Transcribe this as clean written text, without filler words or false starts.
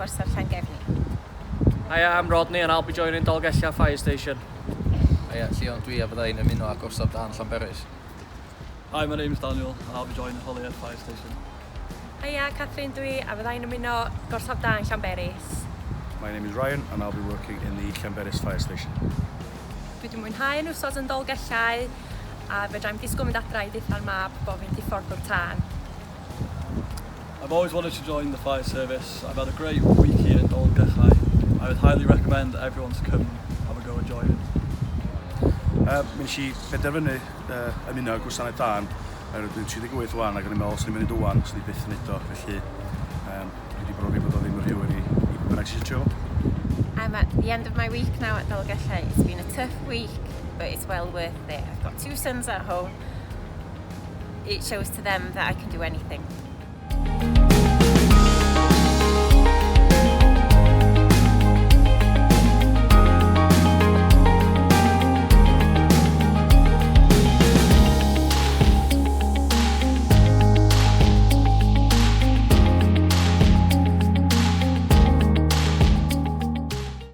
gorsaf Llangefni. Hiya, I'm Rodney and I'll be joining Dolgellau Fire Station. Hiya, Llion dwi a fydda i'n ymuno â Gorsaf Dân Llanberis. Hi, my name's Daniel and I'll be joining Holyhead Fire Station. Hiya, Catherine dwi a fydda i'n ymuno Gorsaf Dân Llanberis. My name is Ryan and I'll be working in the Llanberis Fire Station. Dwi wedi mwynhau yn wsos yn Dolgellau a fedrai'm disgwyl mynd adra i deutha'r mab bo fi'n difforddwr tân. I've always wanted to join the fire service. I've had a great week here in Dolgellau. I would highly recommend everyone to come have a go at joining. Mi wnes i benderfynu ymuno â'r gwasanaeth tân oherwydd dwi'n 38 wan ac o'n i'n meddwl os o'n i'n mynd wan, 'swn i byth yn neud o. Felly um, dwi wedi brofi bod o ddim yn rhywun i bwy bynnag sy'n eisiau trio fo. I'm at the end of my week now at Dolgellau. It's been a tough week, but it's well worth it. I've got two sons at home. It shows to them that I can do anything.